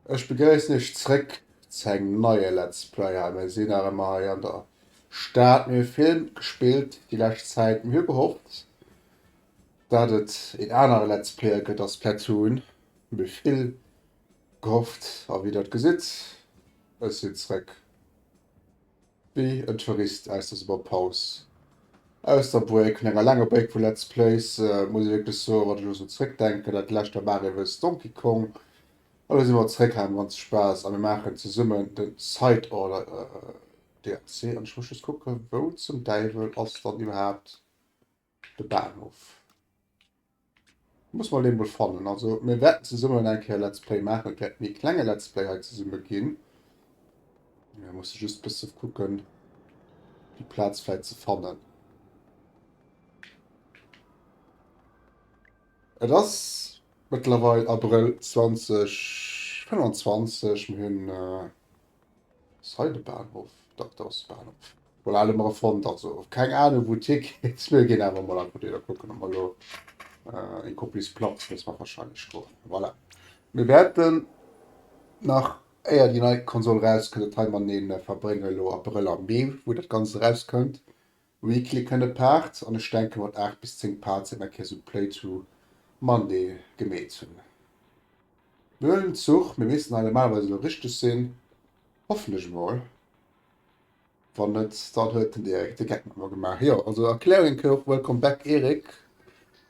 Ech begréissen iech zréck zu engem neie Let's Play hei. Mir sinn nach ëmmer hei an der Stad. Mir hu vill gespillt déi lescht Zäit. Mir hu gehofft, dat et een anere Let's Player gëtt a Splatoon. Mir hu vill gehofft a wéi der et gesitt, ech sinn zréck. Wéi en Tourist aus der Summerpaus, aus der Break, vun enger laanger Break vu Let's Plays, muss ech wierklech soen, wann ech elo sou zréckdenken, dat lescht war Mario vs Donkey Kong. An elo si mer zréck hei am ganze Spaass a mir maachen zesummen de Side Order DLC. An ech muss just kucken, wou zum Däiwel ass dann iwwerhaapt de Bahnhof? Muss mer dee mol fannen. Also mir wäerten zesummen eng Kéier Let's Play maachen. Et wäert méi klenge Let's Play hei zesumme ginn. Mir musse just bësse kucken, déi Plaz vläit ze fannen. Et ass mëttlerweil Abrëll 2025. Mir hunn Ass hei de Bahnhof? Dach, do ass de Bahnhof. Voilà, elo mer e fonnt. Also, keng Ahnung, wou et higeet. Mir ginn awer mol einfach dohinner kucken, ob mer elo in Kopis Platz muss mer wahrscheinlech goen. Voilà. Mir wäerten nach, éier déi nei Konsol erauskënnt, dat hei matenee verbréngen, elo Abrëll a Mee, wou dat Ganzt erauskënnt. Weekly kënnt e Part, an ech denke mat 8 bis 10 Parts wäerte mer eng Kéier esou e Playthrough matenee gemeet hunn. Mir huelen den Zuch, mir missten hei normalerweis elo richteg sinn, hoffen ech emol. Wann net, dann huet den Eric de Geck mat mer gemaach. Jo, also Erklärung eng Kéier och, Welcome back Eric.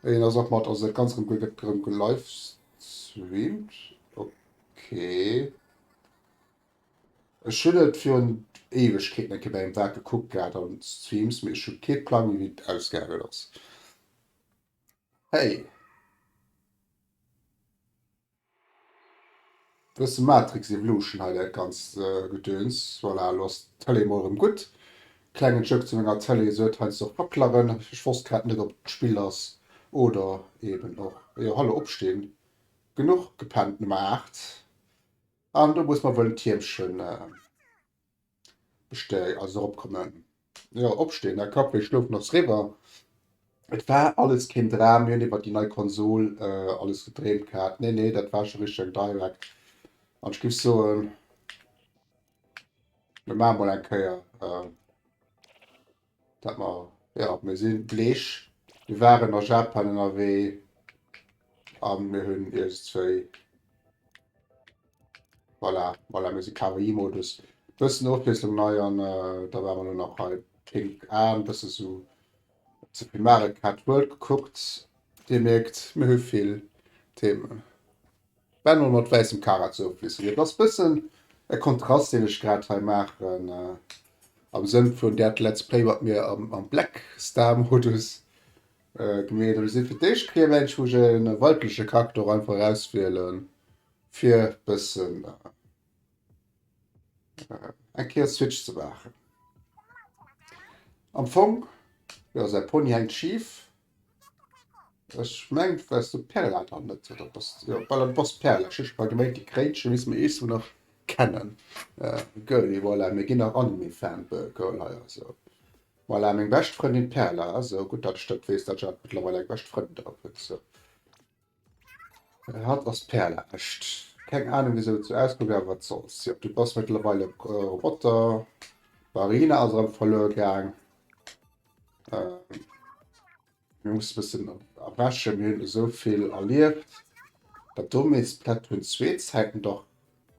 Hien ass och mat, also dat Ganzt erëm gëtt erëm gelivestreamt, okay. Ech hunn et virun Éiwegkeeten eng Kéier bei engem Wak gekuckt gehat an Streams, mee ech hu kee Plang méi wéi et ausgaangen ass. Hey. Bësse Matrix Evolution hei dat ganzt Gedöns. Voilà, elo ass d'Tëlee mol erëm gutt. Klengen Joke zu menger Tëlee, se huet heiansdo och Wackleren. Ech wosst grad net ob et d'Spill ass oder eben och, jo hallo opstinn, genuch gepennt Nummer 8. An do muss mer wuel en Tiermchen Bestell, also eropkommen, jo opstinn, da Kapp wéi schlofen ass riwwer. Et war alles keen Dram, mir hunn iwwer déi nei Konsol alles gedreemt gehat. Nee nee, dat war scho richteg eng Direct. An ech géif soen, mir maache mol eng Kéier dat mer, jo mir si bleech, mir waren a Japan ënnerwee a mir hunn iergendzwéi Voilà, voilà, mir si Kawaii-Modus. Bëssen Ofwiesslung nei an da war mer lo nach hei Pink Aen, bësse sou Super Mario Cat World gekuckt. Dir mierkt, mir hu vill Themen. Benno mat wäissem Kara zur Ofwiesslung. Et ass bëssen e Kontrast, deen ech grad hei maachen, am Sënn vun där Let's Play mat mir am Black Star Modus gemeet hunn. Ech sinn fir d'éischt Kéier mensch, wou ech e weibleche Charakter och einfach erauswielen. Fir bëssen eng Kéier Switch ze maachen. Am Fong, jo säi Pony hänkt schif. Ech mengt wars du Perla dann net oder bass jo voilà du bass Perla. Ech hu scho bal gemengt déi Kréitche misst mer eeswou nach kennen. Girlie voilà mir ginn nach Anime Fan Girl hei also. Voilà meng bescht Frëndin Perla also gutt dat ech dat weess dat ech awer mëttlerweil eng bescht Frëndin drop hunn sou. Hatt ass Perla, echt keng Ahnung wisou et sou auskuckt, awer wat solls. Jo, du bass mëttlerweil e Roboter. D'Marina ass erëm verluer gaang. Mir musse bëssen erwächen, mir hunn esou vill erlieft. Dat do misst Splatoon 2 Zäiten dach,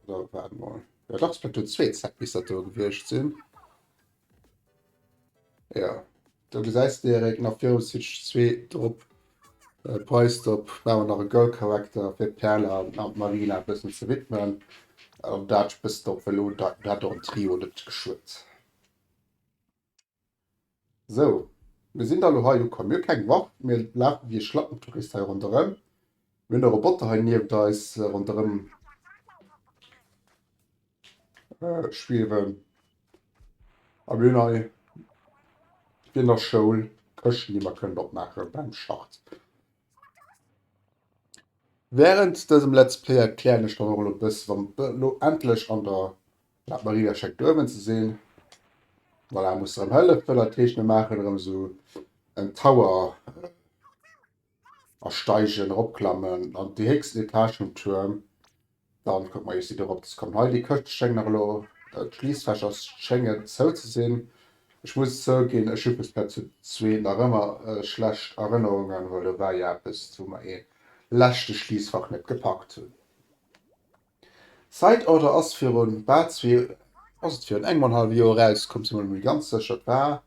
oder waart mol, jo dach Splatoon 2 Zäit misst dat do gewiescht sinn. Ja, do gesäis de direkt nach virum Switch 2 drop. Äh, Preis drop, maache mer nach e Girl Character fir d'Perla an d'Marina e bëssen ze widmen. An dat ech bëssen drop wëll undeiten, dat och en Trio net geschuet. Sou, mir sinn da lo hei ukomm. Mir hu keng Waff, mir lafe wéi e Schlappentourist hei ronderëm. Mir hunn e Roboter hei nieft eis ronderëm schwiewen. A mir hunn hei wéi an der Schoul Këschten, déi mer kënnen opmaache beim Start. Wärend dësem Let's Play erklären ech dann och elo e bësse, wa mer elo endlech an der Marina schengt uewen ze sinn. Voilà, muss erëm hëllefen, dat heescht mir maachen erëm esou en Tower ersteigen, eropklammen an déi héchsten Etage vum Tuerm. Dann kucke mer iech si dorop ze kommen. Hei déi Këscht schéngt nach elo, d'Schliissfächer schéngen zou ze sinn. Ech muss zouginn, ech hu fir Splatoon 2 nach ëmmer schlecht Erënnerungen, well do war jo eppes, wou mer ee leschte Schliissfach net gepackt hunn. Side Order ass virun bal zwee, ass et virun engem an hallwe Joer erauskomm, sinn mer net méi ganz sécher. Et war,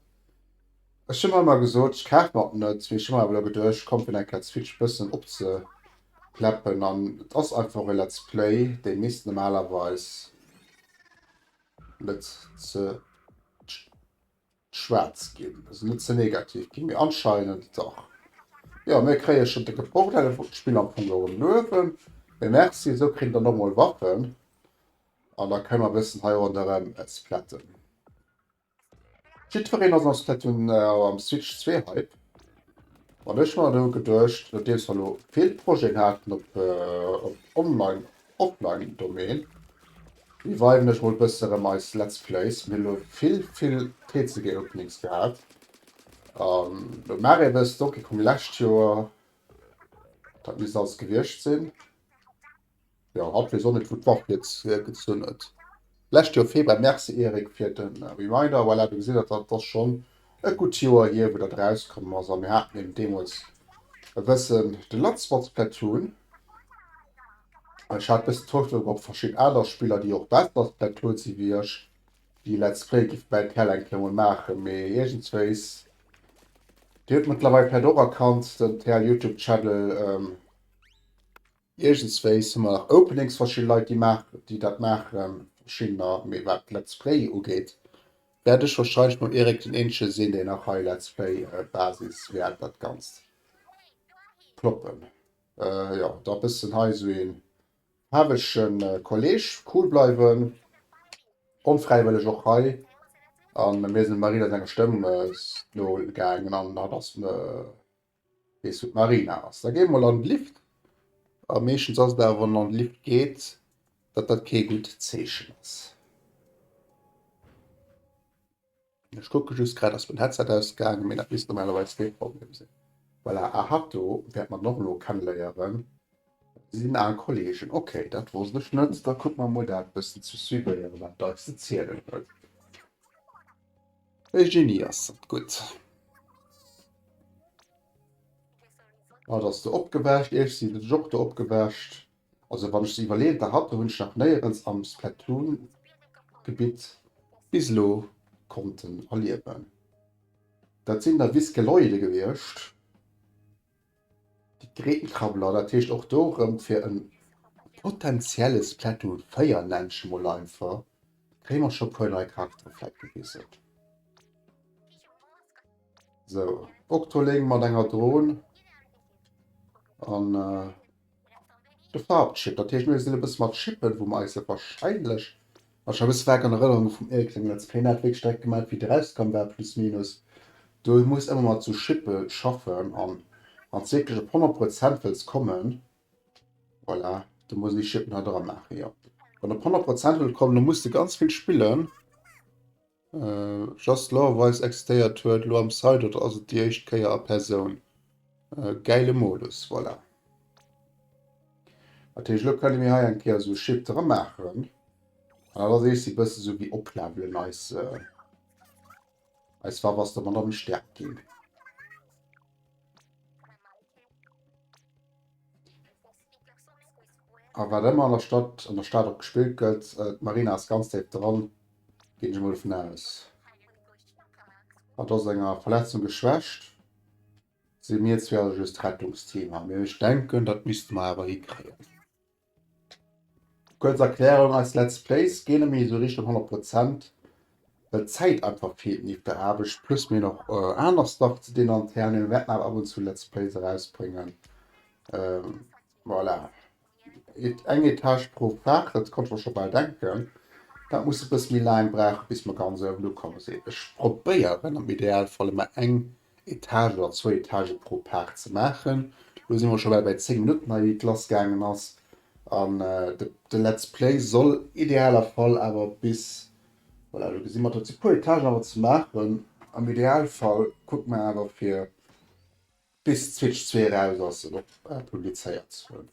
ech hu mer ëmmer gesot, ech kaf mer et net, mee ech hu mer awer elo geduecht, komm fir eng Kéier d'Switch bëssen opzepleppen an et ass einfach e Let's Play, dee misst normalerweis net ze schwaarz ginn, also net ze negativ ginn, mee anscheinend dach. Jo, mir kréie schonn décke Bordell, ech wollt d'Spill am Fong erëm luewen, mee merci, esou kritt der och mol Waffen an da kënne mer e bëssen hei ronderëm splatten. Jiddwereen ass am Splatoon, am Switch 2 Hype an ech hu mer do geduecht, nodeems mer elo vill Projeten haten op op online Offline Domain reviven ech mol bësse rem eis Let's Plays. Mir hunn elo vill vill TCG Openings gehat an lo Mario vs Donkey Kong lescht Joer, dat misst alles gewiescht sinn. Jo haut weess och net wou d'Woch hier gezunn huet. Lescht Joer Februar, merci Eric fir de Reminder. Voilà, do gesitt der dat ass schonn e gutt Joer hier wou dat erauskomm ass a mir haten eben deemools e bëssen de Latz mat Splatoon. Ech hat bëssen d'Hoffnung op verschidden aner Spiller, déi och besser a Splatoon si wéi ech, déi Let's Play giff mäin Kerl eng Kéier mol maachen, mee iergendswéis, Dir hutt mëttlerweil vläit och erkannt, den TL Youtube Channel, iergendswéis hu mer nach Openings, verschidde Leit déi maachen, déi dat maachen, verschiddener, mee wat Let's Play ugeet, wäert ech wahrscheinlech mam Eric den eenzege sinn, deen nach hei Let's Play Basis wäert dat Ganzt ploppen. Jo, da bëssen hei esou een faarwegen Kolleg, cool bleiwen, onfräiwëlleg och hei, an mir sinn dem Marina senger Stëmm no gaangen an hatt ass weess wou d'Marina ass. Da gi mol an de Lift, a meeschtens ass et awer wann en an de Lift geet, datt dat kee gutt Zeechen ass. Ech kucke just grad, ass mein Headset ausgaangen, mee dat misst normalerweis kee Problem sinn. Voilà, Ahato wäert mer dann och elo kenneléieren. Si sinn al Kollegen. Ok, dat wosst ech net. Da kucke mer mol dat bëssen ze suivéieren, wat eis ze zielen huet. E Genie ass dat. Gutt. Hatt ass do opgewächt. Iech sinn ech och do opgewächt. Also wann ech se iwwerleeën, d'Ahato hunn ech nach néierens am Splatoon-Gebitt bis elo konnten erliewen. Dat sinn da Viskeloide gewiescht, déi Grénkrabbler, dat heescht och do erëm fir e potenzielle Splatoon 4, nenn ech emol einfach, kréie mer scho puer nei Charaktere vläit gewisen. Sou, Octoling mat enger Dron an. De Farbchip, dat heescht mir sinn e bësse mat Chippen, wou mer eis jo wahrscheinlech, ech hu e bësse vag an Erënnerung vum Eric sengem Let's Play, net wierklech direkt gemellt wéi et erauskomm war, plus minus, du muss ëmmer mat sou Chippe schaffen an wann s de wierklech op 100 Prozent wëlls kommen, voilà, du muss déi Chippen hei dra maachen, jo, wann op 100 Prozent wëlls kommen, da muss de ganz vill spillen. Just Lore-weis existéiert huet lo am Side oder ass et déi éischt Kéier a Persoun? Gäile Modus, voilà. Dat heescht elo kënne mir hei eng Kéier esou Chip dra maachen. An dat ass eescht e bësse sou wéi oplevelen eis eis Waff ass domat méi staark ginn. A wat ëmmer an der Stad an der Stad och gespillt gëtt, d'Marina ass ganz déif dran, ginn ech emol dovun aus. Hatt ass enger Verletzung geschwächt. Si mir zwee also just d'Rettungsteam hei, mee ech denken, dat misste mer awer hikréien. Kuerz Erklärung, eis Let's Plays ginn net méi esou Richtung 100 Prozent, well d'Zäit einfach feelt nieft der Aarbecht, plus mir hunn och aner Stuff ze dinn intern, mee mir wäerten awer ab und zu Let's Plays erausbréngen. Voilà, eng Etage pro Faach, dat konnt ech mer scho bal denken. Dat muss e bësse méi laang brauchen, bis mer ganz uewen ukomme sinn. Ech probéieren am Idealfall ëmmer eng Etage oder zwou Etagë pro Part ze maachen. Lo si mer scho bal bei 10 Minutten hei wéi et lass gaangen ass. An de Let's Play soll idealer Fall awer bis, voilà, lo gesi mer dat si puer Etagen awer ze maachen. Am Idealfall kucke mer awer fir bis d'Switch 2 eraus ass et och publizéiert ze hunn.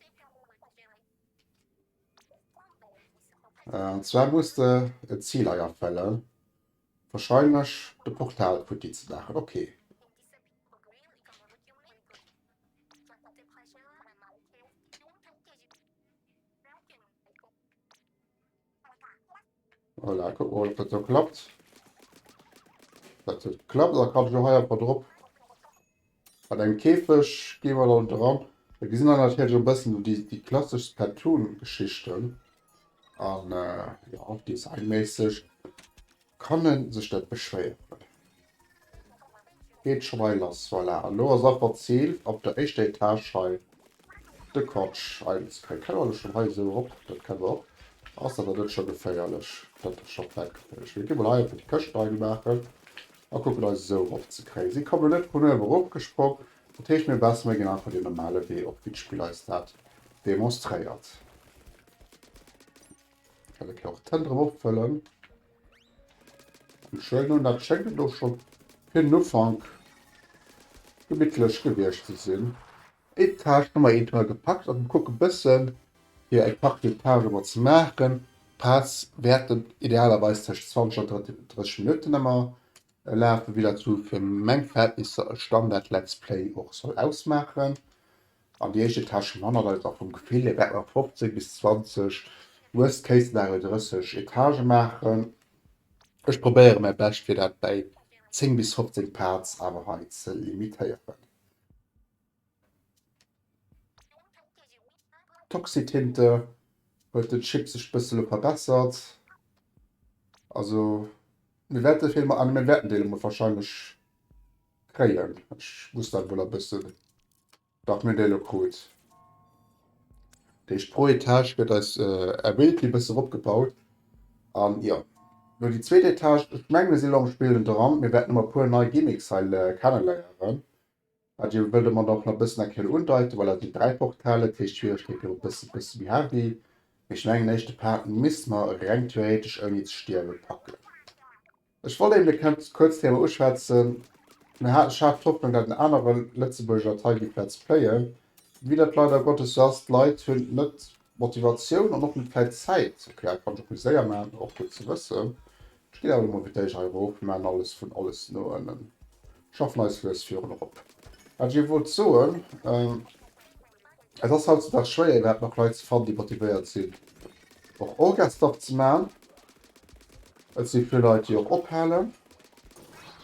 An zwar muss de en Zil hei erfëllen. Wahrscheinlech de Portal futti ze maachen. Okay. Voilà, gucken wir mal, ob das so klappt. Dat huet geklappt, da kann ich och hei einfach drop. An engem Käfeg gehen wir dann dran. Wir gesinn dann natierlech e bëssen déi, déi klassesch Splatoon-Geschichten. An äh, ja, designmäßig kann en sech net beschwéieren. Geet scho hei lass, voilà. An elo ass einfach d'Zil op der éischter Etage hei de Quatsch einzekréien. Kënne mer schonn hei esou erop? Dat kënne mer och. Ass awer net scho geféierlech. Dat ass scho vläit geféierlech. Mir gi mol hei einfach déi Këscht hei maachen a kucken eis esou erop ze kréien. Si kommen net vun uewe erofgesprong. Dat heescht mir besser mir ginn einfach den normale Wee op, wéi d'Spill eis dat demonstréiert. Kann ech och d'Hënn erëm opfëllen. An schön nun, dat schéngt elo scho fir den Ufank gemittlech gewiescht ze sinn. Etage Nummer 1 hu mer gepackt an kucke bëssen fir eng Partie Etage mat ze maachen. D'Parts wäerten idealerweis tëscht 20 an 30 Minutten ëmmer lafen, wéi dat sou fir meng Verhältnisser e Standard Let's Play och soll ausmaachen. An déi éischt Etage vum hannert eis a vum Gefill hier wäerte mer 15 bis 20, worst case scenario 30 Etagë maachen. Ech probéiere mäi Bescht fir dat bäi 10 bis 15 Parts awer hei ze limitéieren. Toxitinte huet den Chip sech bësse lo verbessert. Also mir wäerte vill an mir wäerten dee mol wahrscheinlech kréien. Ech muss dat mol e bëssen dach mir hunn dee lo krut. Dat heescht pro Etage gëtt eis Ability e bësse eropgebaut. An jo, lo déi zweet Etage, ech mengen mir si lo am Spillen dran. Mir wäerten ëmmer e puer nei Gimmicks hei kenneléieren. Wat Dir wëllt domat och nach bëssen eng Kéier undeiten, voilà, et sinn 3 Portalen, dat heescht d'Schwieregkeet gëtt e bësse bësse méi heavy. Mee ech mengen den éischte Part misste mer reng theoretesch ouni ze stierwe packen. Ech wollt eben e kuerzt Thema uschwätzen, Mir haten, ech hat d'Hoffnung, dat en anere Lëtzebuerger dat hei géif Let's Playen. Wéi dat leider Gottes sou ass, d'Leit hunn net d'Motivatioun an och net vläit d'Zäit. Ok, dat kann ech och méi séier maachen, och gutt ze wëssen. Ech ginn awer elo mol fir d'éischt hei erof, mir maachen alles vun alles no ënnen, schaffen eis lues virun erop. Wat ech iech wollt soen, Et ass hautzudags schwéier iwwerhaapt nach Leit ze fannen, déi motivéiert sinn och Orga-Stuff ze man. Et si vill Leit, déi och ophalen.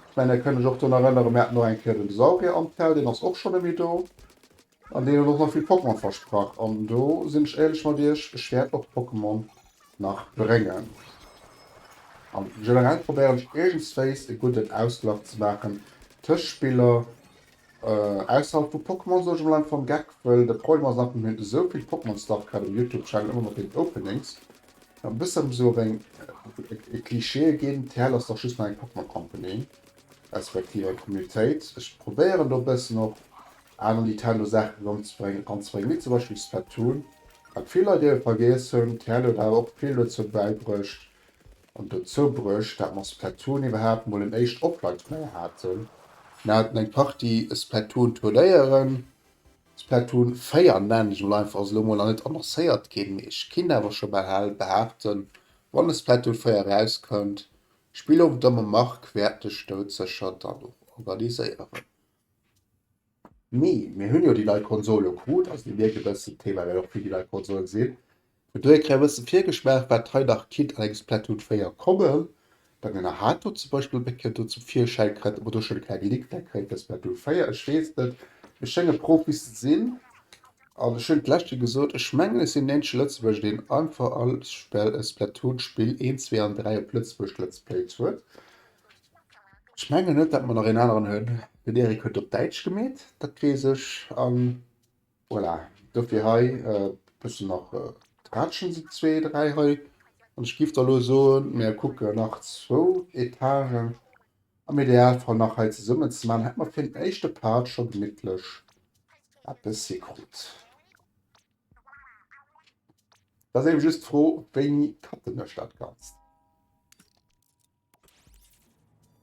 Ech mengen, Dir kënnt lech och drun erënneren, mir haten och eng Kéier den Saurier Antel, deen ass och schonn net méi do. An deen huet och nach vill Pokémon versprach. An do sinn ech éierlech mat Iech, ech wäert och Pokémon nach bréngen. An generell probéieren ech iergendswéis e gudden Ausglach ze maachen tëscht Spiller, Ausserhalb vu Pokémon soen ech emol einfach am Geck, wëll de Problem ass einfach mir hunn esou vill Pokémon Stuff grad um Youtube Channel ëmmer mat den Openings e bëssen esou op eng e Klischee ginn, TL ass dach just nach eng Pokémon Company respektiv eng Communitéit. Ech probéieren do e bëssen och aner Nintendo Saachen eranzebréngen eranzebréngen wéi zum Beispill Splatoon, wat vill Leit ebe vergiess hunn. TL huet awer och vill dozou bäibruecht An dozou bruecht, dat mer Splatoon iwwerhaapt mol en éischt Offline-Turnéier haten. Mir haten eng Partie Splatoon-Turnéieren, Splatoon 4 nennen ech mol einfach, ass elo mol nach net annoncéiert ginn, mee ech kinnt awer scho bal behaapten, wann e Splatoon 4 erauskënnt, Spillowender mam Marc wäert ech doudsécher dann och organiséieren. Mee mir hunn jo déi nei Konsol elo krut, also Dir mierkt e bëssen, d'Thema wäert och vill déi nei Konsol sinn. Vun dohier kréie e bësse Virgeschmaach, wat hei nach kinnt an engem Splatoon 4 kommen. Dann den Hato zum Beispill op eng Kéier do zum Virschäin kënnt, ob mer do schonn e klenge Leak vläicht kréie fir Splatoon 4, ech weess et net. Mir schénge Profis ze sinn an ech hunn d'lescht Joer gesot, ech mengen ech sinn den eenzege Lëtzebuerger, deen einfach all Splatoon-Spill 1, 2 an 3 op Lëtzebuergesch Let's Played huet. Ech mengen net, datt mer nach een aneren hunn. Den Eric huet op Däitsch gemeet, dat weess ech. An voilà, dofir hei e bëssen nach Tratschen, si zwee, dräi hei. An ech giff da elo soen, mir kucken nach zwou Etagen am Idealfall nach hei zesummen ze maachen. Hätte mer fir den éischte Part scho gemittlech eppes hikrut. Dat ass eben just d'Fro, wéini cutten ech dat Ganzt?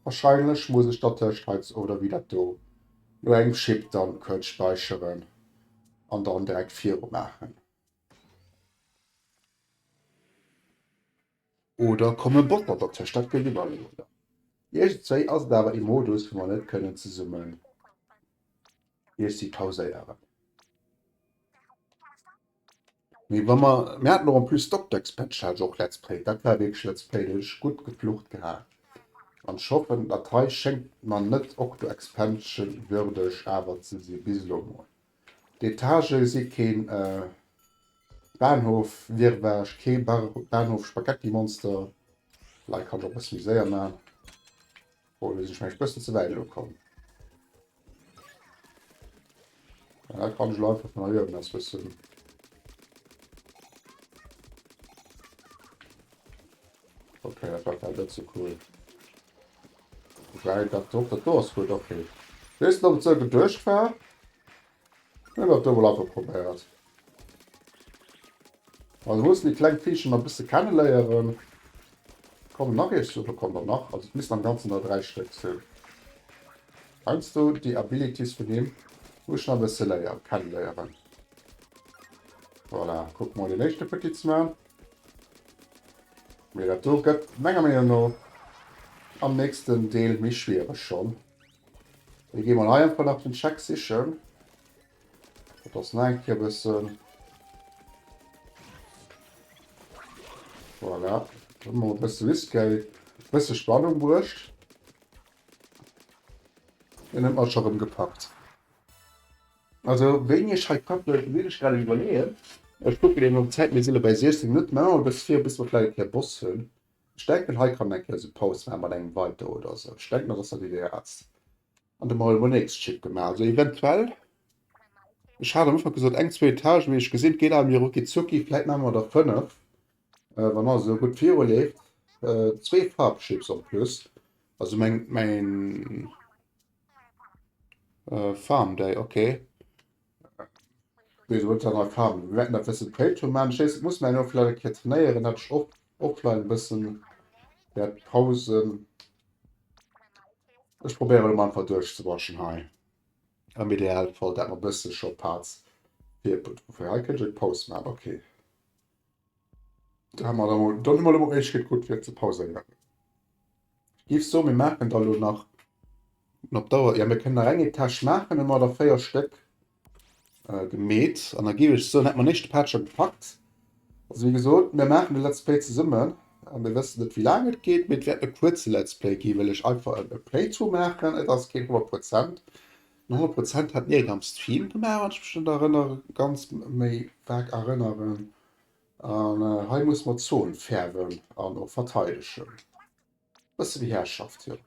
Wahrscheinlech muss ech dertëscht hei oder wéi dat do no engem Chip dann kuerz speicheren an dann direkt viru maachen. Oder komme Botter dertëscht, dat gëtt iwwer elo dann. Iergendzwéi ass et awer ee Modus, wou mer net kënnen zesummen iergendwéi pauséieren. Mee wa mer, mir haten och en plus Doctor Expansion hat ech och Let's Play, dat war wierklech Let's Play, do hunn ech gutt geflucht gehat. An ech hoffen, dat hei schéngt mer net Octo Expansion würdeg awer ze si bis elo mol. D'Etagë si keen Bahnhof Wirrwarr, kee Bahnhof Spaghettimonster. Lei kann ech och e bësse méi séier man. Oh, do sinn ech mengen ech bëssen ze wäit elo komm. Ja, dat kann ech elo einfach vun hei uewen aus bëssen. Okay, dat war vläicht net sou cool. Wobäi, dat do, dat do ass gutt, okay. Weess net, ob et sou geduecht war. Mir hunn dat do mol einfach probéiert. Also mussen déi kleng Viecher nach e bësse kenneléieren. Kommen nach eech oder kommen der nach? Also et missten am Ganzen der 3 Stéck sinn. Heiansdo déi Abilities vun him muss ech nach e bësse léieren, kenneléieren. Voilà, kucke mol deen éischte Petit ze maachen. Mee dat do gëtt menger Meenung no am nächsten Deel méi schwiereg schonn. Mir gi mol hei einfach nach den Check sichen. Dat ass nach eng Kéier bëssen. Voilà. Da hu mer e bësse Whisky, e bësse Spannung bruecht. Hien huet mer scho rëm gepackt. Also wéini ech hei cutten, sinn ech grad um iwwerleeën. Ech kucken eben op d'Zäit, mir si lo bei 16 Minutten. Maache mer e bësse vir, bis mer vläicht eng Kéier Boss hunn. Ech denken hei kann eng Kéier sou Paus maachen mat engem weider oder sou. Ech denken dat ass dat idealst. An de mol nächst Chip gemaach. Also eventuell ech hat am Ufank gesot eng zwou Etagen, mee ech gesinn et geet awer méi rucki zucki. Vläit maache mer der 5 wann alles esou gutt viru leeft. Zwee Farbchips en plus. Also meng mäin Farm Day okay. Wéi soll dat nach faarwen? Mir wäerten dat bëssen Playthrough maachen. Ech weess, et muss man jo vläicht eng Kéier trainéieren, dat ech och offline e bëssen wäert pausen. Ech probéieren elo mol einfach duerchzewaschen hei. Am Idealfall, dat mer bësse scho Parts fir hei kënnt ech eng Paus maachen, okay. Da hu mer da mol, dann hu mer elo mol d'Méiglechkeet krut fir ze pauséieren. Ech géif soen, mir maachen da elo nach op Dauer, jo mir kënnen nach eng Etage maachen, hu mer der 4 Stéck gemeet an da géif ech soen, hätte mer den éischte Part scho gepackt. Also wéi gesot, mir maachen de Let's Play zesummen a mir wëssen net wéi laang et geet, mee et wäert e kuerze Let's Play ginn, well ech einfach e Playthrough maachen. Et ass keen 100 Prozent. Den 100 Prozent hat mir am Stream gemaach, wann ech mech net erënnere, ganz méi vag erënneren. An hei muss mer d'Zon fäerwen an och verteidegen. Bësse wéi Herrschaft, jo.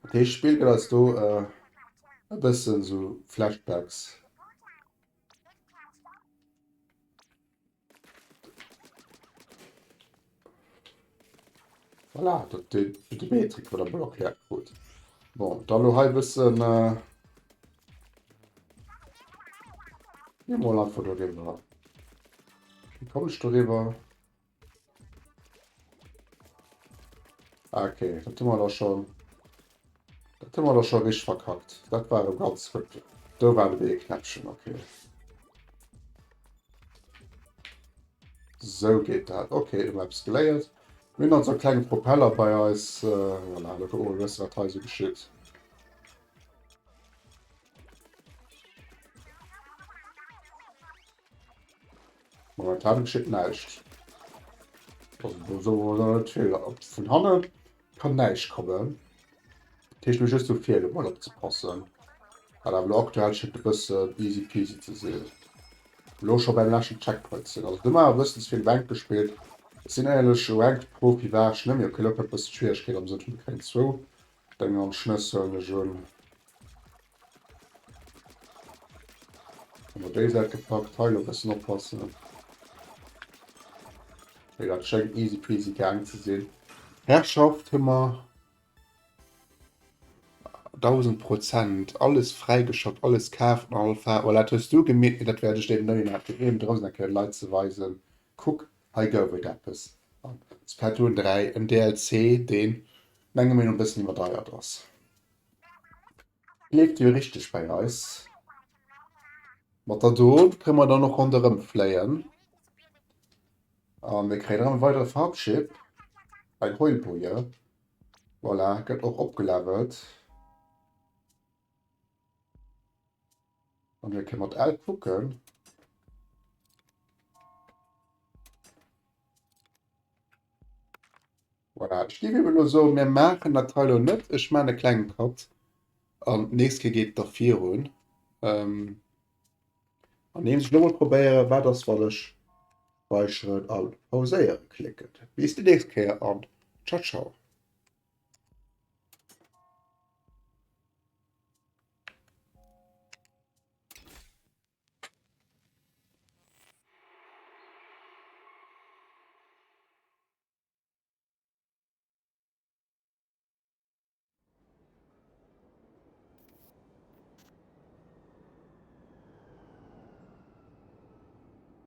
Dat heescht, d'Spill gëtt eis do e bëssen esou Flashbacks. Voilà, dat de, de Metric wat der mol erkläert krut. Bon, dann lo hei bëssen äh, Geh mol einfach doriwwer. Wie komme ich doriwwer? Ah, okay, dat hu mer da schon. Dat hu mer da schon richtig verkackt. Dat war ganz gut. Do war de B-Knäppchen, okay. Sou geet dat. Okay, hu mer eppes geléiert. Mir hunn also e klenge Propeller bei eis. Äh, voilà, da kucke mer e bësse, wat hei sou geschitt. Momentan geschitt näischt. Also, do soe mer net vill. Vun hanne kann näischt kommen. Dat heescht, mir just do vir elo mol opzepassen. Wat awer elo aktuell schéngt e bëssen easy peasy ze sinn. Elo scho beim leschten Checkpoint sinn. Also do hu mer e bëssen ze vill Ranked gespillt. Ech sinn éierlech, Ranked Profi war ech net méi. Okay, elo kënnt e bëssen d'Schwieregkeet am Sënn vun mir kréien zwou Dénger an d'Schnëss huelen ech un. Hu mer déi Säit gepackt. Hei elo e bëssen oppassen. Mee dat schéngt easy peasy gaang ze sinn. Herrschaft hu mer. 1000 Prozent, alles fräigeschalt, alles kaaft an all Faarf. Voilà, dat hues du gemeet, mee dat wäert ech deem neien nach fir een draussen eng Kéier de Leit ze weisen. Kuck, hei gouf et eppes. An Splatoon 3, en DLC, deen menger Meenung no e bëssen iwwerdeiert ass. Leeft jo richteg bei eis. Mat der do kënne mer dann och ronderëm fléien. An mir kréien erëm e weidere Farbchip. Ein Heulboje. Voilà, gëtt och opgelevelt. An wir kënne mat L kucken. Voilà, ech géif eben elo soen, mir maachen dat hei elo net. Ech maachen e klengen Cut an d'nächst Kéier geet et da virun. Ähm, andeems ech elo mol probéieren, wat ass, wann ech Speicheren a Pauséieren klicken. Bis déi nächst Kéier an ciao ciao.